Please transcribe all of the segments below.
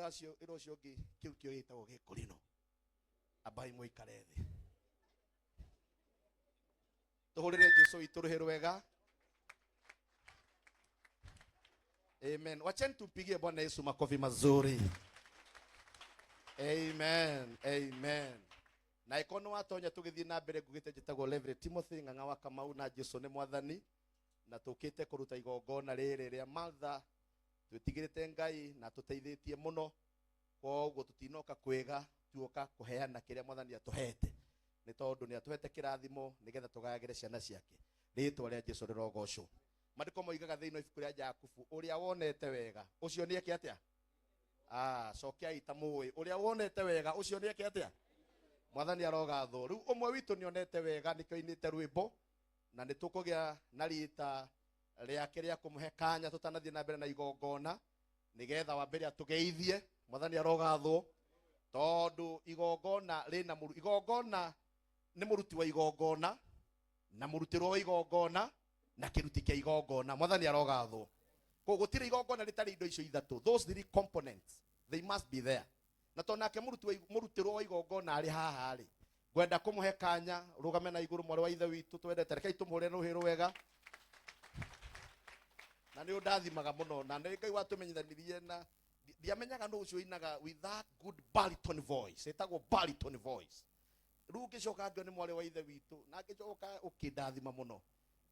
Ĩra acio, ĩra ũcio ũngĩ kĩu kĩo gĩtagwo gĩkũrino. Ambai mũikare thĩ. Tũhũrĩre Jesu witũ rũhĩ rwega. Amen. Wacheni tumpigie Bwana Yesu makofi mazuri. Amen. Amen. Na ĩkorwo nĩ watonya tũgĩthiĩ na mbere ngugĩte njĩtagwo Reverend Timothy Ng'ang'a wa Kamau na Jesu nĩ mwathani na tũkĩte kũruta igongona rĩrĩ rĩa Martha twĩtigĩrĩte Ngai na tũteithĩtie mũno koguo tũtinoka kwĩga tuoka kũheana kĩrĩa mwathani atũhete nĩ tondũ nĩ atũhete kĩrathimo nĩgetha tũgayagĩre ciana ciake. Rĩtwa rĩa Jesu rĩrogocwo. Maandĩko moigaga thĩinĩ wa ibuku rĩa Jakubu ũrĩa wonete wega ũcio nĩ eke atĩa? Ah, cokiai ta mũĩ ũrĩa wonete wega ũcio nĩ eke atĩa? Mwathani arogathwo. Rĩu ũmwe witũ nĩ onete wega nĩkĩo ainĩte rwĩmbo na nĩ tũkũgĩa na rita rĩake rĩa kũmũhe kanya tũtanathiĩ na mbere na igongona nĩgetha wa mbere atũgeithie. Mwathani arogathwo tondũ igongona rĩna mũru, igongona nĩ mũruti wa igongona na mũrutĩrwo wa igongona na kĩruti kĩa igongona. Mwathani arogathwo. Koguo gũtirĩ igongona rĩtarĩ indo icio ithatũ. Those three components, they must be there. Na tondũ nake mũrutĩrwo wa igongona arĩ haha rĩ, ngwenda kũmũhe kanya rũgame na igũrũ mwarĩ wa ithe witũ twendete. Rekei tũmũhũrĩre rũhĩ rwega. Na nĩ ũndathimaga mũno na nĩ Ngai watũmenyithanirie na ndiamenyaga nũ ũcio ũinaga with that good baritone voice, ĩtagwo baritone voice. Rĩu ngĩcoka ngĩona nĩ mwarĩ wa ithe witũ na ngĩcoka ũkĩndathima mũno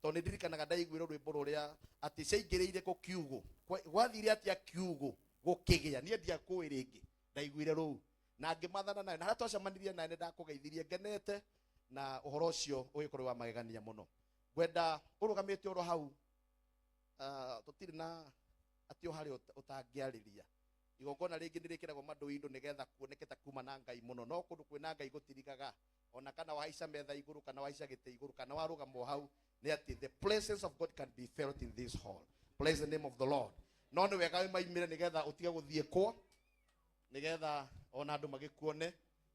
tondũ nĩ ndirikanaga ndaiguire rwĩmbo rũrĩa atĩ ciaingĩrĩire kũ kiugũ. Gwathire atĩa kiugũ gũkĩgĩa, niĩ ndiakũĩ rĩngĩ, ndaiguire rũu na ngĩmathana nayo, na harĩa twacemanirie naye nĩ ndakũgeithirie ngenete na ũhoro ũcio ũgĩkorwo wa magegania mũno. Ngwenda ũrũgamĩte oro hau, tũtirĩ na atĩ o harĩa ũtangĩarĩria. Igongona rĩngĩ nĩ rĩkĩragwo mandũ-indo nĩgetha kuoneke ta kuma na Ngai mũno, no kũndũ kwĩna Ngai gũtirigaga, ona kana wahaica metha igũrũ kana wahaica gĩtĩ igũrũ kana warũgama o hau, nĩ atĩ the presence of God can be felt in this hall. Praise the name of the Lord. No nĩ wega wĩmaimĩre nĩgetha ũtige gũthiĩ kwo, nĩgetha ona andũ magĩkuone.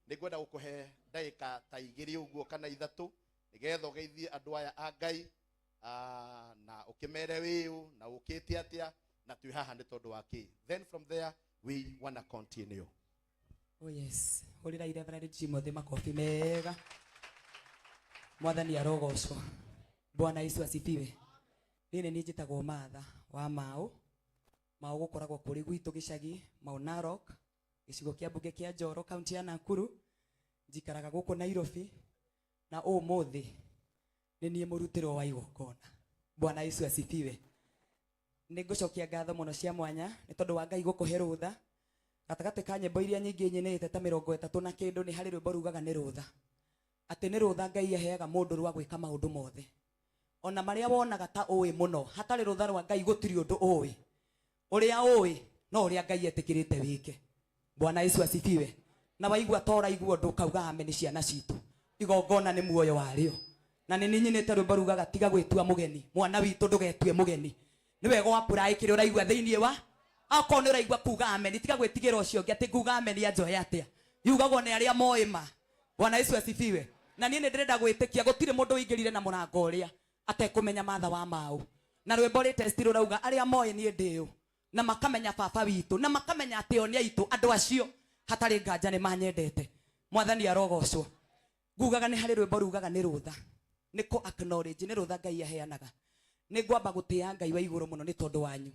Nĩ ngwenda gũkũhe ndagĩka ta igĩrĩ ũguo kana ithatũ nĩgetha ũgeithie andũ aya a Ngai, na ũkĩmere wĩũ na ũkĩte atĩa na twĩ haha nĩ tondũ wa kĩ. Then from there we wanna continue. Oh yes, hũrĩrai Reverend Timothy makobi mega. Mwathani arogocwo. Bwana Yesu asifiwe. Niĩ nĩ niĩ njĩtagwo Martha wa Mau. Mau gũkoragwo kũrĩ gwitũ gĩcagi, Mau Narok, gĩcigo kĩa mbunge kĩa Njoro, kaunti ya Nakuru. Njikaraga gũkũ Nairobi na ũmũthĩ nĩ niĩ mũrutĩrwo wa igongona. Bwana Yesu asifiwe. Nĩ ngũcokia ngatho mũno cia mwanya nĩ tondũ wa Ngai gũkũhe rũtha. Gatagatĩ ka nyĩmbo iria nyingĩ nyinĩte ta 30 na kĩndũ nĩ harĩ rwĩmbo rugaga nĩ rũtha. Atĩ nĩ rũtha Ngai aheaga mũndũ rwa gwĩka maũndũ mothe. Ona marĩa wonaga ta ũĩ mũno, hatarĩ rũtha rwa Ngai gũtirĩ ũndũ ũĩ. Ũrĩa ũĩ no ũrĩa Ngai etĩkĩrĩte wĩke. Bwana Yesu asifiwe. Na waigua ta ũraigua ũndũ ũkauga ame nĩ ciana citũ. Igongona nĩ muoyo warĩo. Na nĩ niĩ nyinĩte rwĩmbo rugaga tiga gwĩtua mũgeni, mwana witũ ndũgetue mũgeni. Nĩ wega wa apply kĩrĩa ũraigua thĩinĩ wa akorwo nĩ ũraigua kuga amen, tiga gwĩtigĩra ũcio ũngĩ atĩ nguga amen anjoe atĩa. Yugagwo nĩ arĩa moĩ ma. Bwana Yesu asifiwe. Na niĩ nĩ ndĩrenda gwĩtĩkia gũtirĩ mũndũ ũingĩrire na mũrango ũrĩa atekũmenya Martha wa Mau. Na rwĩmbo latest rũrauga arĩa moĩ niĩ ndĩũ na makamenya baba witũ na makamenya atĩ o nĩ aitũ, andũ acio hatarĩ nganja nĩ manyendete. Mwathani arogocwo. Ngugaga nĩ harĩ rwĩmbo rugaga nĩ rũtha, nĩ kũ acknowledge nĩ rũtha Ngai aheanaga. Nĩ ngwamba gũtĩa Ngai wa igũrũ mũno nĩ tondũ wanyu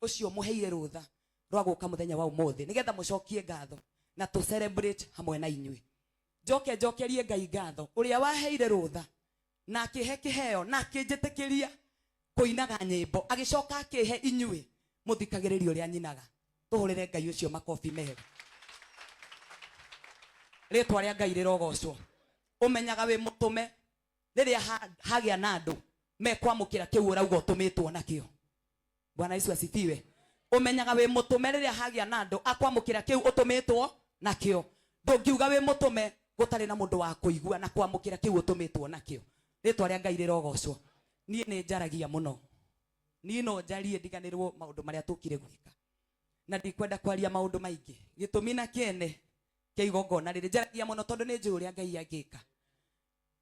ũcio mũheire rũtha rwa gũka mũthenya wa ũmũthĩ nĩgetha mũcokie ngatho na tũ celebrate hamwe na inyuĩ. Njoke njokerie Ngai ngatho ũrĩa waheire rũtha na akĩhe kĩheo na akĩnjĩtĩkĩria kũinaga nyĩmbo, agĩcoka akĩhe inyuĩ mũthikagĩrĩrie ũrĩa nyinaga. Tũhũrĩre Ngai ũcio makobi mega. Rĩtwa rĩa Ngai rĩrogocwo. Ũmenyaga wĩ mũtũme rĩrĩa hagĩa na andũ mekwamũkĩra kĩu ũrauga ũtũmĩtwo nakĩo. Bwana Yesu asifiwe. Ũmenyaga wĩ mũtũme rĩrĩa hagĩa na andũ akwamũkĩra kĩu ũtũmĩtwo nakĩo. Ndũngiuga wĩ mũtũme gũtarĩ na mũndũ wa kũigua na kwamũkĩra kĩu ũtũmĩtwo nakĩo. Rĩtwa rĩa Ngai rĩrogocwo. Niĩ nĩ njaragia mũno. Niĩ no njarie ndiganĩrwo maũndũ marĩa tũkire gwĩka. Na ndikwenda kwaria maũndũ maingĩ. Gĩtũmi na kĩene kĩa igongona rĩrĩ njaragia mũno tondũ nĩ njũĩ ũrĩa Ngai angĩka.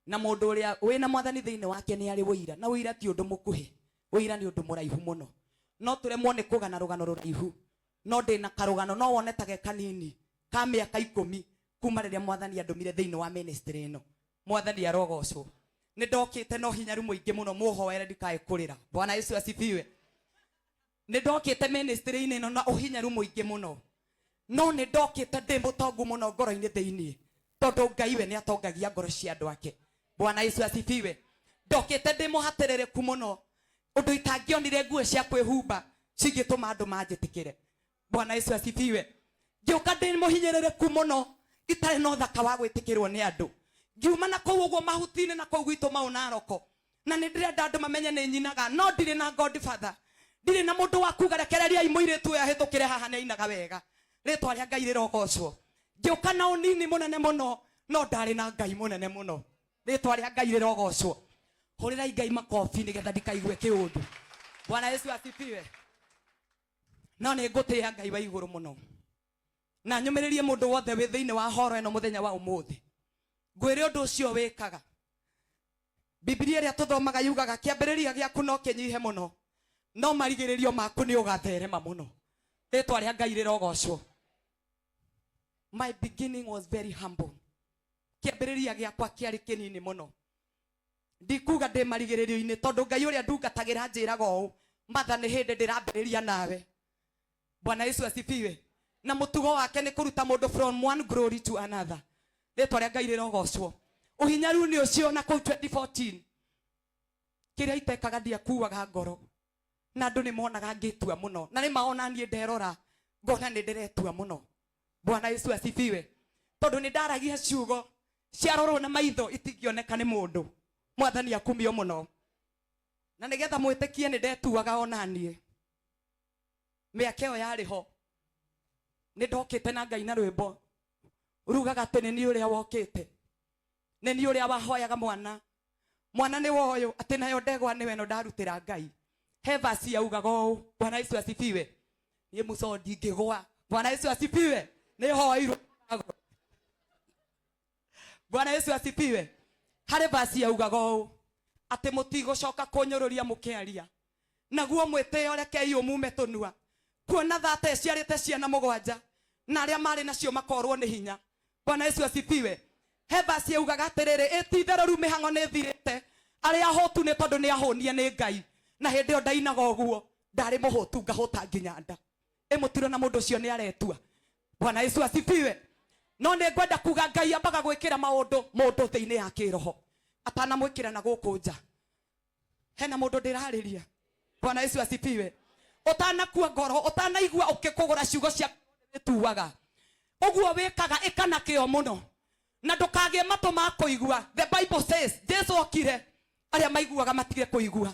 Na mũndũ ũrĩa wĩna mwathani thĩinĩ wake nĩ arĩ ũira, na ũira ti ũndũ mũkuhĩ, ũira nĩ ũndũ mũraihu mũno. No tũremwo nĩ kũgana rũgano rũraihu. No ndĩna karũgano no wone ta ge kanini ka mĩaka 10 kuma rĩrĩa mwathani andũmire thĩinĩ wa ministry ĩno. Mwathani arogocwo. Nĩ ndokĩte na ũhinyaru mũingĩ mũno, mũhoere ndikae kũrĩra. Bwana Yesu asifiwe. Nĩ ndokĩte ministry-inĩ ĩno na ũhinyaru mũingĩ mũno, no nĩ ndokĩte ndĩ mũtongu mũno ngoro-inĩ thĩinĩ, tondũ Ngai we nĩ atongagia ngoro cia andũ ake. Bwana Yesu asifiwe. Ndokĩte ndĩ mũhatĩrĩrĩku mũno, ũndũ itangĩonire nguo cia kwĩhumba cingĩtũma andũ manjĩtĩkĩre. Bwana Yesu asifiwe. Ngĩũka ndĩ mũhinyĩrĩrĩku mũno, itarĩ na ũthaka wa gwĩtĩkĩrwo nĩ andũ. Ngiuma na kũu ũguo mahuti-inĩ na kũu gwitũ Mau Naroko, na nĩ ndĩrenda andũ mamenye nĩ nyinaga, no ndirĩ na godfather, ndirĩ na mũndũ wa kuga rekereriai mũirĩtu ũyũ ahĩtũkĩre haha nĩ ainaga wega. Rĩtwa rĩa Ngai rĩrogocwo. Ngĩũka na ũnini mũnene mũno, no ndarĩ na Ngai mũnene mũno. Rĩtwa rĩa Ngai rĩrogocwo. Hũrĩrai Ngai makobi nĩgetha ndikaigue kĩũndũ. Bwana Yesu asifiwe. No nĩ ngũtĩĩa Ngai wa igũrũ mũno, na nyũmĩrĩrie mũndũ wothe wĩ thĩinĩ wa horo ĩno mũthenya wa ũmũthĩ. Ngwĩre ũndũ ũcio wĩkaga. Bibilia ĩrĩa tũthomaga yugaga kĩambĩrĩria gĩaku no kĩnyihe mũno, no marigĩrĩrio maku nĩ ũgatherema mũno. Rĩtwa rĩa Ngai rĩrogocwo. My beginning was very humble. Kĩambĩrĩria gĩakwa kĩarĩ kĩnini mũno. Ndikuga ndĩ marigĩrĩrio-inĩ, tondũ Ngai ũrĩa ndungatagĩra njĩraga ũũ, Martha, nĩ hĩndĩ ndĩrambĩrĩria nawe. Bwana Yesu asifiwe. Na mũtugo wake nĩ kũruta mũndũ from one glory to another. Rĩtwa rĩa Ngai rĩrogocwo. Ũhinyaru-inĩ ũcio na kũu 2014, kĩrĩa itekaga ndiakuaga ngoro, na andũ nĩ monaga ngĩtua mũno, na nĩ maona niĩ nderora ngona nĩ ndĩretua mũno. Bwana Yesu asifiwe. Tondũ nĩ ndaragia ciugo ciarorwo na maitho itingĩoneka nĩ mũndũ. Mwathani akumio mũno. Na nĩgetha mwĩtĩkie nĩ ndetuaga ona niĩ. Mĩaka ĩyo yarĩ ho, nĩ ndokĩte na Ngai na rwĩmbo rugaga atĩ nĩ niĩ ũrĩa wokĩte, nĩ niĩ ũrĩa wahoyaga mwana, mwana nĩ woyũ, atĩ nayo ndegwa nĩwe ĩno ndarutĩra Ngai. He verse yaugaga ũũ. Bwana Yesu asifiwe. Niĩ muco ndingĩgwa. Bwana Yesu asifiwe. Nĩ hoirwo. Bwana Yesu asifiwe. Harĩ verse yaugaga ũũ, atĩ mũtigũcoka kũnyũrũria mũkĩaria, naguo mwĩtĩo rekei ũmume tũnua, kuona thata ĩciarĩte ciana 7 na arĩa marĩ nacio makorwo nĩ hinya. Bwana Yesu asifiwe. He verse yaugaga atĩrĩrĩ, ĩ ti itherũ rĩu mĩhang'o nĩ ĩthirĩte, arĩa ahũtu nĩ tondũ nĩ ahũnie nĩ Ngai. Na hĩndĩ ĩyo ndainaga ũguo, ndarĩ mũhũtu ngahũta nginya nda. Ĩ mũtiro na mũndũ ũcio nĩ aretua. Bwana Yesu asifiwe. No nĩ ngwenda kuga Ngai ambaga gwĩkĩra maũndũ mũndũ thĩinĩ ya kĩroho atanamwĩkĩra na gũkũ nja. Hena mũndũ ndĩrarĩria. Bwana Yesu asifiwe. Ũtanakua ngoro, ũtanaigua ũkĩkũgũra ciugo cia gĩtuaga, ũguo wĩkaga ĩka na kĩo mũno, na ndũkagĩe matũ ma kũigua. The Bible says Jesu okire arĩa maiguaga matige kũigua,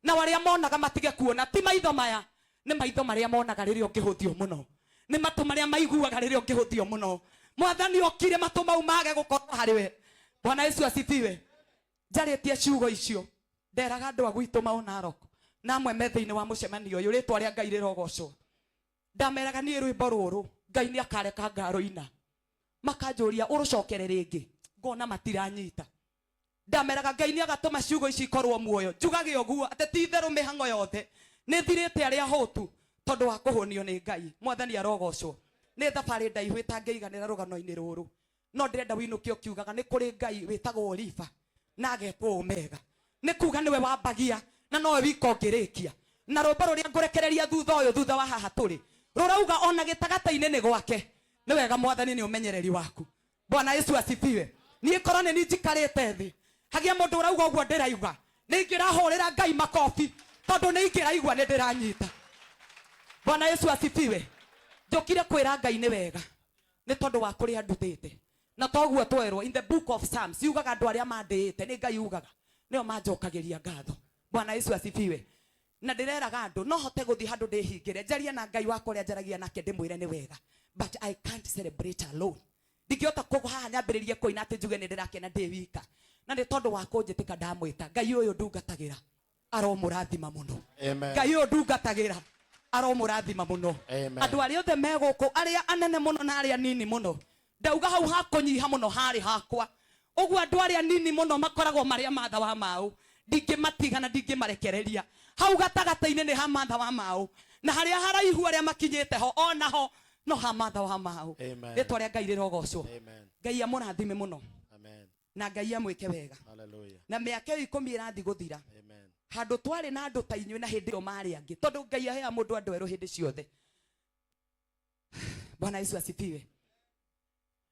na arĩa monaga matige kuona. Ti maitho maya, nĩ maitho marĩa monaga rĩrĩa ũngĩhũthio mũno, nĩ matũ marĩa maiguaga rĩrĩa ũngĩhũthio mũno. Mwathani okire matũ mau mage gũkorwo harĩ we. Bwana Yesu asifiwe. Njarĩtie ciugo icio, nderaga andũ a gwitũ Mau Narok na amwe me thĩinĩ wa mũcemanio ũyũ, rĩtwa rĩa Ngai rĩrogocwo. Ndameraga niĩ rwĩmbo rũrũ Ngai nĩ akareka ngarũina, makanjũria ũrũcokere rĩngĩ, ngona matiranyita. Ndameraga Ngai nĩ agatũma ciugo ici ikorwo muoyo, njugage ũguo atĩ ti itherũ mĩhang'o yothe nĩ thirĩte arĩa ahũtu tondũ wa kũhũnio nĩ Ngai. Mwathani arogocwo. Nĩ thabarĩ ndaihu ĩtangĩiganĩra rũgano-inĩ rũrũ, no ndĩrenda wĩinũke ũkiugaga nĩ kũrĩ Ngai wĩtagwo Oliva na agetwo Omega. Nĩ kuga nĩwe wambagia na nowe wika ũngĩrĩkia. Na rwĩmbo rũrĩa ngũrekereria thutha ũyũ, thutha wa haha tũrĩ, rũrauga ona gĩtagatĩ-inĩ nĩ gwake. Nĩ wega Mwathani nĩ ũmenyereri waku. Bwana Yesu asifiwe. Niĩ korwo nĩ niĩ njikarĩte thĩ, hagĩa mũndũ ũrauga ũguo ndĩrauga, nĩ ingĩrahũrĩra Ngai makobi, tondũ nĩ ingĩraigua nĩ ndĩranyita. Bwana Yesu asifiwe. Njũkire kwĩra Ngai nĩ wega nĩ tondũ wa kũrĩa ndutĩte. Na toguo twerwo in the book of Psalms, yugaga andũ arĩa mandĩĩte, nĩ Ngai ugaga, nĩo manjokagĩria ngatho. Bwana Yesu asifiwe. Na ndĩreraga andũ no hote gũthiĩ handũ ndĩhingĩre, njarie na Ngai wakwa ũrĩa njaragia nake, ndĩmwĩre nĩ wega, but I can't celebrate alone. Ndingĩhota kũ haha nyambĩrĩrie kũina atĩ njuge nĩ ndĩrakena ndĩ wika. Na nĩ tondũ wa kũnjĩtĩka ndamwĩta, Ngai ũyũ ndungatagĩra aromũrathima mũno. Amen. Ngai ũyũ ndungatagĩra aromũrathima mũno. Amen. Andũ arĩa othe me gũkũ, arĩa anene mũno na arĩa nini mũno, ndauga hau ha kũnyiha mũno harĩ hakwa. Ũguo andũ arĩa nini mũno makoragwo marĩ a Martha wa Mau, ndingĩmatiga na ndingĩmarekereria. Hau gatagatĩ-inĩ nĩ ha Martha wa Mau. Na harĩa haraihu arĩa makinyĩte ho onaho no ha Martha wa Mau. Amen. Rĩtwa rĩa Ngai rĩrogocwo. Amen. Ngai amũrathime mũno. Amen. Na Ngai amwĩke wega. Hallelujah. Na mĩaka ĩyo 10 ĩrathiĩ gũthira. Amen. Handũ twarĩ na andũ ta inyuĩ na hĩndĩ ĩyo marĩ angĩ, tondũ Ngai aheaga mũndũ andũ erũ hĩndĩ ciothe. Bwana Yesu asifiwe.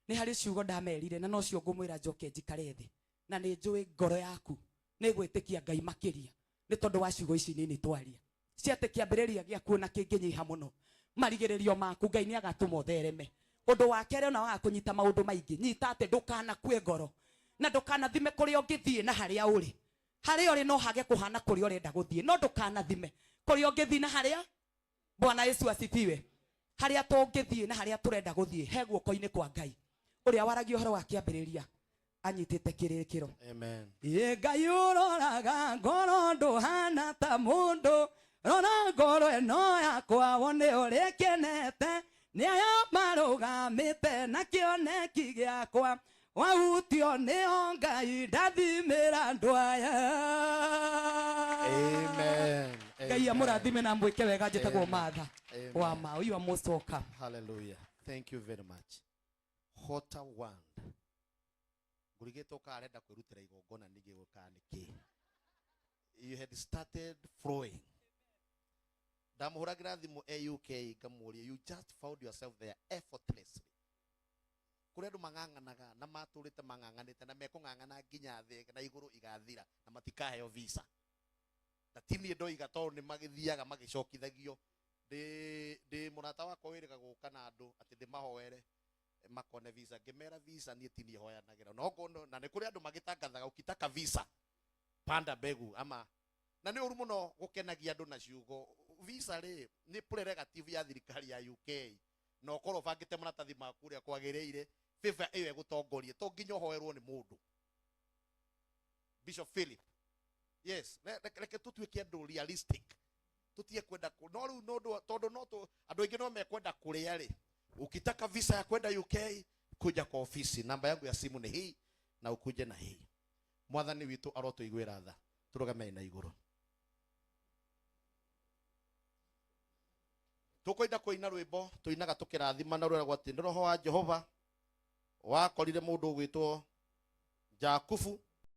Nĩ harĩ ciugo ndamerire na nocio ngũmwĩra njoke njikare thĩ, na nĩ njũĩ ngoro yaku nĩ gwĩtĩkia Ngai makĩria nĩ tondũ wa ciugo ici nini twaria. Ciatĩ kĩambĩrĩria gĩaku na kĩngĩnyiha mũno, marigĩrĩrio maku Ngai nĩ agatũma ũthereme. Ũndũ wa kerĩ ona waga kũnyita maũndũ maingĩ, nyita atĩ ndũkanakue ngoro na ndũkanathime kũrĩa ũngĩthiĩ na harĩa ũrĩ. Harĩa ũrĩ no hage kũhana kũrĩa ũrenda gũthiĩ, no ndũkanathime kũrĩa ũngĩthiĩ na harĩa. Bwana Yesu asifiwe. Harĩa tũngĩthiĩ na harĩa tũrenda gũthiĩ he guoko-inĩ kwa Ngai. Ũrĩa waragia ũhoro wa kĩambĩrĩria anyitĩte kĩrĩkĩro. Amen. Ĩ Ngai ũroraga ngoro ndũhana ta mũndũ, rora ngoro ĩno yakwa wone ũrĩa ĩkenete, nĩ aya marũgamĩte na kĩoneki gĩakwa, wahutio nĩo Ngai ndathimĩra andũ aya. Amen. Ngai amũrathime na mwĩke wega. Njĩtagwo Amen. Martha Amen. wa Mau. You are most welcome. Hallelujah. Thank you very much. Hota wand. Ngũrigĩtwo ũkarenda kwĩrutĩra igongona ningĩ gũka nĩkĩ? You had started flowing. Ndamũhũragĩra thimũ e UK ngamũria, you just found yourself there effortlessly. Kũrĩ andũ mang'ang'anaga na matũrĩte mang'ang'anĩte na mekũng'ang'ana nginya thĩ na igũrũ igathira na matikaheo visa. Na ti niĩ ndoiga tondũ nĩ magĩthiaga magĩcokithagio. Ndĩ mũrata wakwa wĩrĩga gũka na andũ atĩ ndĩmahoere makone visa, ngĩmera visa niĩ ti niĩ hoyanagĩra. No ngona na nĩ kũrĩ andũ magĩtangathaga ukitaka visa panda mbegu ama, na nĩ ũru mũno gũkenagia andũ na ciugo. Visa rĩ nĩ prerogative ya thirikari ya UK, na ũkorwo ũbangĩte maratathi maku ũrĩa kwagĩrĩire, favor ĩyo ĩgũtongorie, to nginya ũhoerwo nĩ mũndũ. Bishop Philip, yes, reke tũtuĩke andũ realistic, tutie kwenda no rĩu no tondũ no andũ aingĩ no mekwenda kũrĩa rĩ, ukitaka visa ya kwenda UK kuja kwa ofisi, namba yangu ya simu ni hii na ukuje na hii. Mwathani witũ arotũiguĩra tha, tũrũgamei na igũrũ. Tũkwenda kũina rwĩmbo tũinaga tũkĩrathima na rwĩragwo atĩ nĩ roho wa Jehova wakorire mũndũ ũgwĩtwo Jakubu